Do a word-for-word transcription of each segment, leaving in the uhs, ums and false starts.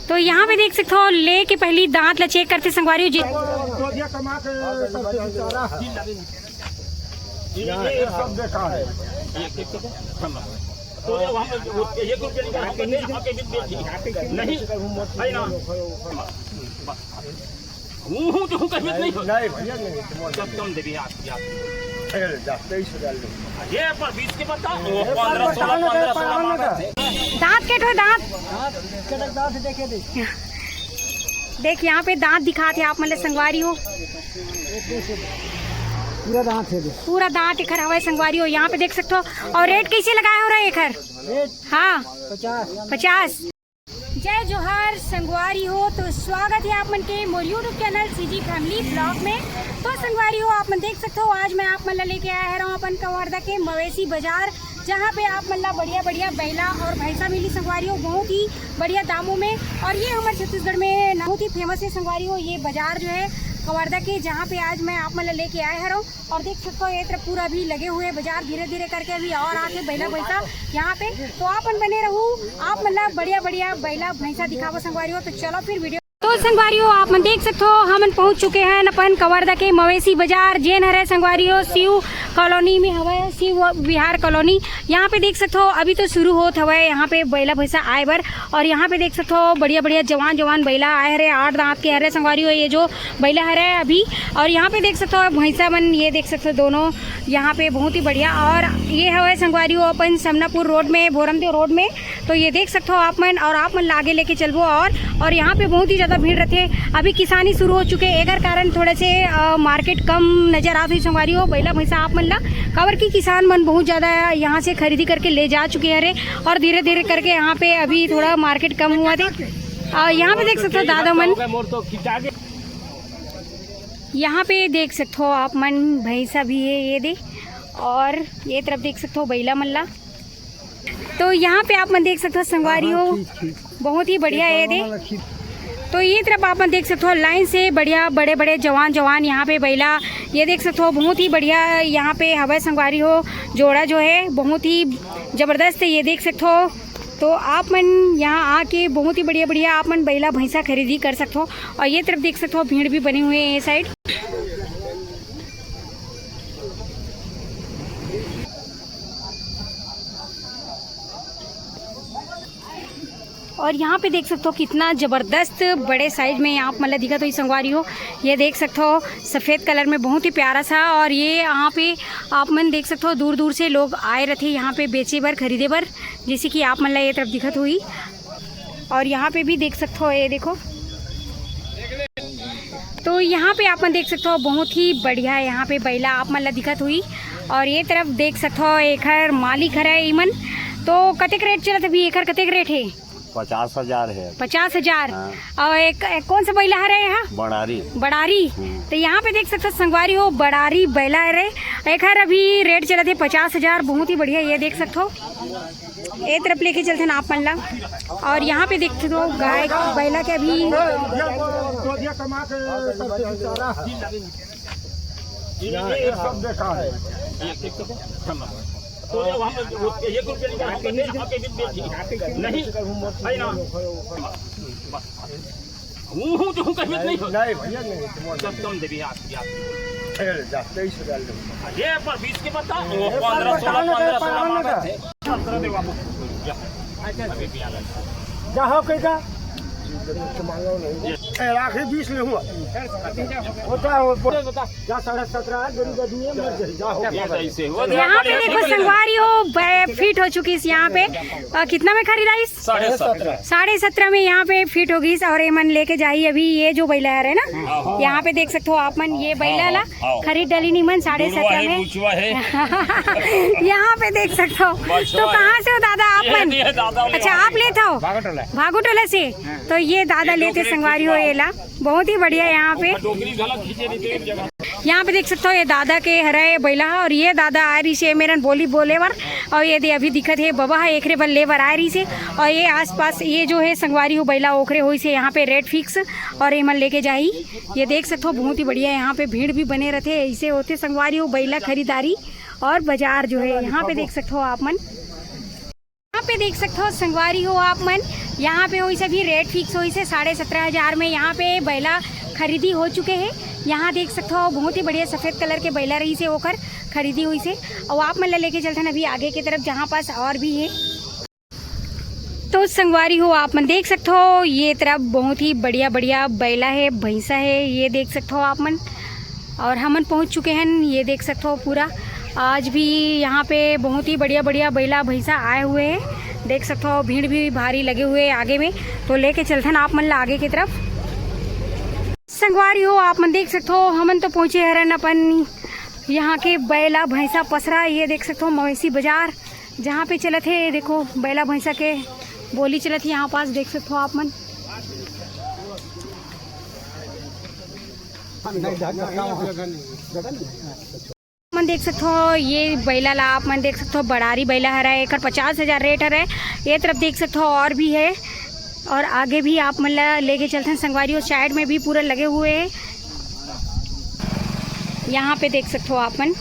तो यहाँ पे देख सकते हो, ले के पहली दांत ला चेक करथे संगवारी हो जी। तो ये हम एक रुपया निकाल के नहीं, है ना? हूँ, हूँ, तो हूँ, कहीं नहीं हो। नहीं भैया, नहीं, तुम जब कम दे भी आप, आप। अरे, जा, तेईस हजार ले। ये पर बीस के बता, वो पंद्रह, सोलह, पंद्रह, सोलह मांगा थे। दांत के ठो दांत। कटक दांत देखे दे। देख, यहाँ पे दांत दिखात हे आप मन ला संगवारी हो। पूरा दांत हे दे। पूरा दांत एखर हवय संगवारी हो। यहाँ पे देख सकते हो। और रेट कैसे लगाए हो रहा है एखर? रेट हाँ। पचास। पचास। जय जोहार संगवारी हो, तो स्वागत है आप मन के मोर YouTube channel CG family blog में। तो संगवारी हो, आप मन देख सकते हो, आज मैं आप मन ला लेके आया हरव अपन कवर्धा के मवेशी बाजार, जहाँ पे आप मन ला बढ़िया बढ़िया बैला और भैंसा मिली संगवारी हो, बहुत ही बढ़िया दामों में। और ये हमारे छत्तीसगढ़ में बहुत ही फेमस है संगवारी हो, ये बाजार जो है कवर्धा के, जहाँ पे आज मैं आप मन ला लेके आया हरव। और देख सकते हो, ये तरफ पूरा अभी लगे हुए बाजार, धीरे धीरे करके अभी और आके बैला भैंसा यहाँ पे। तो आप मन बने रहू, आप मन ला बढ़िया बढ़िया बैला भैंसा दिखाबो संगवारी हो। तो चलो फिर वीडियो। तो संगवारी हो, आप मन देख सकते हो, हमन पहुंच चुके हैं अपन कवर्धा के मवेशी बाजार, जेन हरे संगवारी हो शिव कॉलोनी में हवय, शिव विहार कॉलोनी। यहाँ पे देख सकते हो, अभी तो शुरू होत हवय यहाँ पे बैला भैंसा आए बर। और यहाँ पे देख सकते हो, बढ़िया बढ़िया जवान जवान बैला आए हरे, आठ दांत के हरे संगवारी हो ये जो बैला हरे अभी। और यहाँ पे देख सकते हो भैंसा मन, ये देख सकते हो दोनों, यहाँ पे बहुत ही बढ़िया। और ये हवय संगवारी हो अपन समनापुर रोड में, भोरमदेव रोड में। तो ये देख सकते हो आप मन, और आप मन ला आगे लेके चलबो। और और यहाँ पे बहुत ही ज्यादा भीड़ रहथे। अभी किसानी शुरू हो चुके, एकर कारण थोड़े से अ, मार्केट कम नजर आत होही संगवारी हो बैला भैंसा आप मन ला, काबर कि किसान मन बहुत ज्यादा यहाँ से खरीदी करके ले जा चुके हरे। और धीरे धीरे करके यहाँ पे अभी थोड़ा मार्केट कम हुआ थे। और यहाँ पे देख सकते हो दादा मन, यहाँ पे देख सकते हो आप मन भैंसा भी है ये दे, और ये तरफ देख सकते हो बैला मन ला। तो यहाँ पे आप मन देख सकते हो संगवारी हो, बहुत ही बढ़िया है ये दे। तो ये तरफ आप मन देख सकते हो लाइन से बढ़िया बड़े बड़े जवान जवान यहाँ पे बैला, ये देख सकते हो बहुत ही बढ़िया यहाँ पे हवय संगवारी हो। जोड़ा जो है बहुत ही जबरदस्त है, ये देख सकते हो। तो आप मन यहाँ आके बहुत ही बढ़िया बढ़िया आप मन बैला भैंसा खरीदी कर सकते हो। और ये तरफ देख सकते हो भीड़ भी बनी हुई है ये साइड। और यहाँ पे देख सकते हो कितना जबरदस्त बड़े साइज में यहाँ आप मन ला दिखत होही संगवारी हो। ये देख सकते हो सफेद कलर में बहुत ही प्यारा सा। और ये यहाँ पे आप मन देख सकते हो दूर दूर से लोग आए रथे यहाँ पे बेचे बर, खरीदे बर, जैसे कि आप मन ला ये तरफ दिखत होही। और यहाँ पे भी देख सकते हो, ये देखो। तो यहाँ पे आप मन देख सकते हो बहुत ही बढ़िया यहाँ पे बैला आप मन ला दिखत होही। और ये तरफ देख सकते हो एखर मालिक हरे इमन। तो कतेक रेट चलत अभी एखर, कतेक रेट है? पचास हजार है। पचास हजार। हाँ। और एक, एक कौन सा बैला हरे यहाँ? बड़ारी। बड़ारी। हम्म। तो यहाँ पे देख सकते हो संगवारी हो, बड़ारी बैला हरे, एखर अभी रेट चलत है पचास हजार। बहुत ही बढ़िया, ये देख सकते हो। ए तरफ लेके चलथन आप मन ला। और यहाँ पे देखते हो गाय बैला के अभी ये सब बेकार है। तो जब हम एक रुपया निकाल के नहीं, है ना? हूँ, हूँ, तो हूँ, कहीं नहीं हो। नहीं भैया, नहीं, तुम जब तुम देवी आप, आप। अरे, जा, तेईस हजार ले। ये पर बीस के बता, वो पंद्रह, सोलह, पंद्रह, सोलह मांगा थे। सत्रह दे बाबू। जा। अभी भी आ गया। जा, हो, कहीं का? ए, आखिरी बीस ले हुआ। होता है, वो जा, साढ़े सत्रह है, गरीब आदमी है, मर जाए, जा, हो। ये सही से, वो यहाँ पे देखो, संगवारी हो, बै-, फिट हो चुकी इस यहाँ पे। अ, कितना में खरीदा इस? साढ़े सत्रह। साढ़े सत्रह में यहाँ पे फिट हो गई और ये मन लेके जाही अभी ये जो बैला है ना, हाँ, हाँ। यहाँ पे देख सकते हो आप मन, ये बैला हाँ, ला हाँ। खरीद डाली नी मन साढ़े सत्रह में। बुचवा है। यहाँ पे देख सकते हो। तो कहाँ से हो दादा आप मन? अच्छा, आप लेत हो? भागुटोला। भागुटोला से। हाँ। तो ये दादा लेते संगवारी हो ये ला, बहुत ही बढ़िया यहाँ पे। यहाँ पे देख सकते हो, ये दादा के हरे बैला ह, और ये दादा आए रहिसे मेरन बोली बोले बर, और ये दे अभी दिखत हे बबा ह, एकरे बर ले बर आए रहिसे। और ये आसपास ये जो है संगवारी हो बैला ओखरे होइसे यहाँ पे रेट फिक्स, और ये मन लेके जाही। ये देख सकते हो बहुत ही बढ़िया यहाँ पे भीड़ भी बने रहते, ऐसे होते संगवारी हो बैला खरीदारी और बाजार जो है यहाँ पे देख सकते हो आप मन। यहाँ पे देख सकते हो संगवारी हो आप मन, यहाँ पे होइस अभी रेट फिक्स होइस हे साढ़े सत्रह हजार में। यहाँ पे बैला खरीदी हो चुके हैं। यहाँ देख सकते हो बहुत ही बढ़िया सफेद कलर के बैला रहिस हे, ओकर खरीदी होइस हे। और आप मन ला लेके चलथन अभी आगे की तरफ, जहाँ पास और भी है। तो संगवारी हो आप मन देख सकते हो ये तरफ बहुत ही बढ़िया बढ़िया बैला है, भैंसा है, ये देख सकते हो आप मन। और हमन पहुंच चुके हैं, ये देख सकते हो पूरा। आज भी यहाँ पे बहुत ही बढ़िया बढ़िया बैला भैंसा आए हुए हैं, देख सकते हो भीड़ भी भारी लगे हुए हैं आगे में। तो लेके चलथन आप मन ला आगे की तरफ। संगवारी हो आप मन देख सकते हो हमन तो पहुँचे हरन अपन यहाँ के बैला भैंसा पसरा, ये देख सकते हो मवेशी बाजार जहाँ पे चलत हे। देखो बैला भैंसा के बोली चलत हे यहाँ पास, देख सकते हो आप मन। मन देख सकते हो ये बैला ला आप मन देख सकते हो, बड़ारी बैला हरय, एकर पचास हजार रेट हरय। ये तरफ देख सकते हो और भी है, और आगे भी आप मन ला लेके चलथन संगवारी, और साइड में भी पूरा लगे हुए हैं। यहाँ पे देख सकते हो आप मन,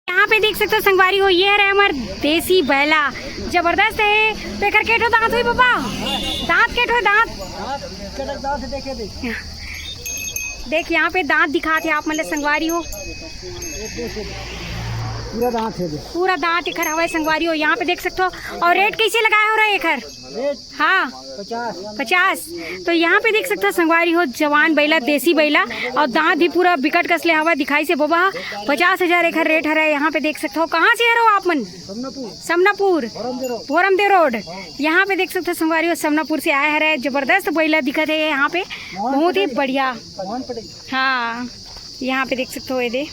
यहाँ पे देख सकते हो संगवारी हो, ये हरे हमर देसी बैला, जबरदस्त है। तो एकर के ठो दांत हुई बाबा, दांत के ठो दांत। देख यहाँ पे दांत दिखात हे आप मन ला संगवारी हो। पूरा दांत हे, पूरा दांत एकर हवय संगवारी हो। यहाँ पे देख सकते हो। और रेट कैसे लगाए हो रहे एकर? हाँ, पचास। तो यहाँ पे देख सकते हो संगवारी हो, जवान बैला, देसी बैला, और दांत भी पूरा बिकट कस ले हवा दिखाई से बोबा। पचास हजार एकर रेट हरा है। यहाँ पे देख सकते हो, कहाँ से हरो आप मन? समनापुर। समनापुर, भोरमदेव रोड। यहाँ पे देख सकते हो संगवारी हो, समनापुर से आए हरे, जबरदस्त बैला दिखत है यहाँ पे, बहुत ही बढ़िया। हाँ, यहाँ पे देख सकते हो ये दे।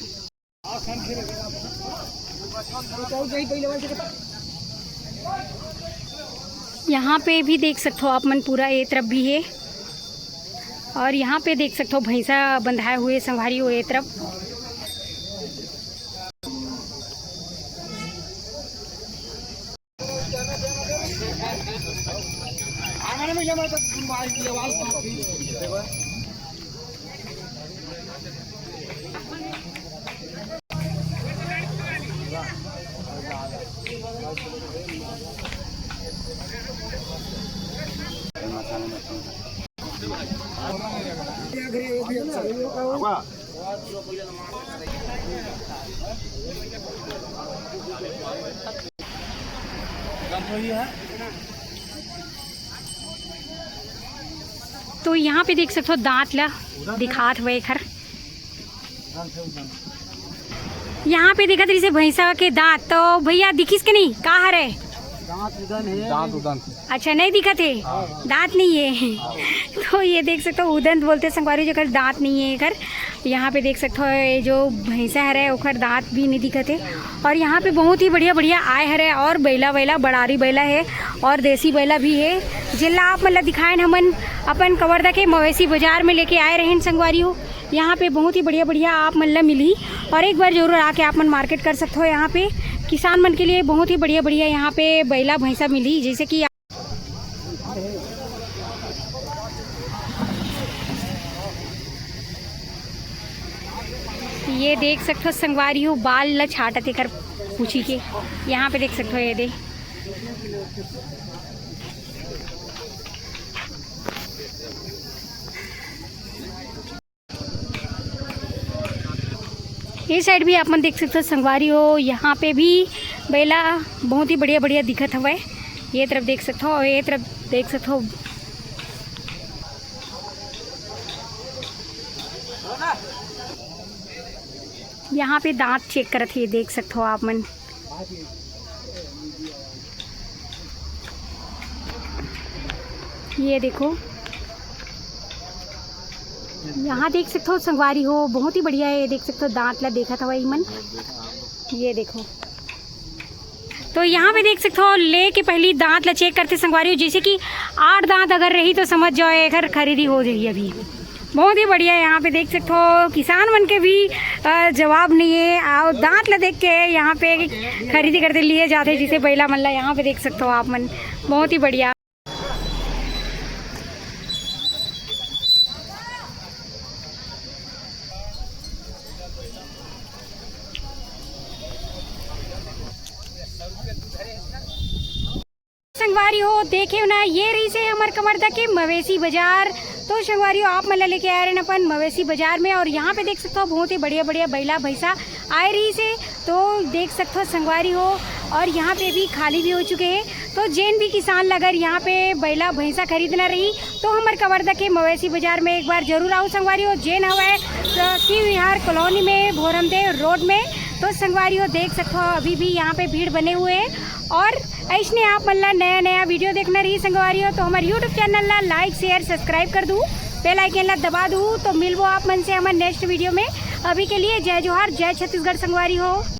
यहाँ पे भी देख सकते हो आप मन, पूरा ये तरफ भी है, और यहाँ पे देख सकते हो भैंसा बंधाए हुए, संभारी हुए ये तरफ। तो यहाँ पे देख सकते हो दांत ला दिखात हुए एखर। यहाँ पे देखत रहिसे भैंसा के दांत, तो भैया दिखिस के नहीं, का हरे? दांत उदन है। दांत उदन। अच्छा, नहीं दिखत है, दांत नहीं है। तो ये देख सकते हो, उदंत बोलते संगवारी, जेकर दांत नहीं है एकर। यहाँ पे देख सकते हो, ये जो भैंसा हरे, ओकर दांत भी नहीं दिखत है। और यहाँ पे बहुत ही बढ़िया बढ़िया आए हरे, और बैला वैला, बड़ारी बैला है और देसी बैला भी है, जेला आप मन ला दिखाएन हमन अपन कवर्धा के मवेशी बाजार में लेके आए रहेन संगवारी हो। यहाँ पे बहुत ही बढ़िया बढ़िया आप मन ला मिलही, और एक बार जरूर आके आप मन मार्केट कर सकते हो। यहाँ पे किसान मन के लिए बहुत ही बढ़िया बढ़िया यहाँ पे बैला भैंसा मिलही, जैसे कि ये देख सकते हो संगवारी हो, बाल ला छाटत एकर पूछी के। यहाँ पे देख सकते हो, ये दे। ये साइड भी आप मन देख सकते हो संगवारी हो, यहाँ पे भी बैला बहुत ही बढ़िया बढ़िया दिखत हवय। ये तरफ देख सकते हो और ये तरफ देख सकते हो। यहाँ पे दांत चेक करत हे, देख सकते हो आप मन। ये देखो, यहाँ देख सकते हो संगवारी हो, बहुत ही बढ़िया है। ये देख सकते हो दांत ला देखत हवय मन, ये देखो। तो यहाँ पे देख सकते हो, ले के पहली दांत ला चेक करते संगवारी हो, जैसे कि आठ दांत अगर रही तो समझ जाओ एकर खरीदी हो जाही अभी। बहुत ही बढ़िया, यहाँ पे देख सकते हो किसान मन के भी अ, जवाब नहीं है। और दांत ला देख के यहाँ पे खरीदी करते लिए जाते, जिसे बैला मन ला यहाँ पे देख सकते हो आप मन, बहुत ही बढ़िया। संगवारी हो, देखे ना, ये रहिसे हमर कवर्धा के मवेशी बाजार। तो संगवारी हो, आप मन ला लेके आए रहेन अपन मवेशी बाजार में, और यहाँ पे देख सकथो बहुत ही बढ़िया बढ़िया बइला भैंसा आए रहिसे। तो देख सकथो संगवारी हो, और यहाँ पे भी खाली भी हो चुके हैं। तो जेन भी किसान ला अगर यहाँ पे बइला भैंसा खरीदना रही तो हमर कवर्धा के मवेशी बाजार में एक बार जरूर आओ संगवारी हो। जेन हवय शिव विहार कॉलोनी में, भोरमदेव रोड में। तो संगवारी हो, देख सकथो अभी भी यहाँ पे भीड़ बने हुए हैं। और अइसने आप मन ला नया नया वीडियो देखना रही संगवारी हो, तो हमर YouTube चैनल ला like, share, subscribe कर दू, बेल आइकन ला दबा दू। तो मिलबो आप मन से हमर नेक्स्ट वीडियो में। अभी के लिए जय जोहार, जय छत्तीसगढ़ संगवारी हो।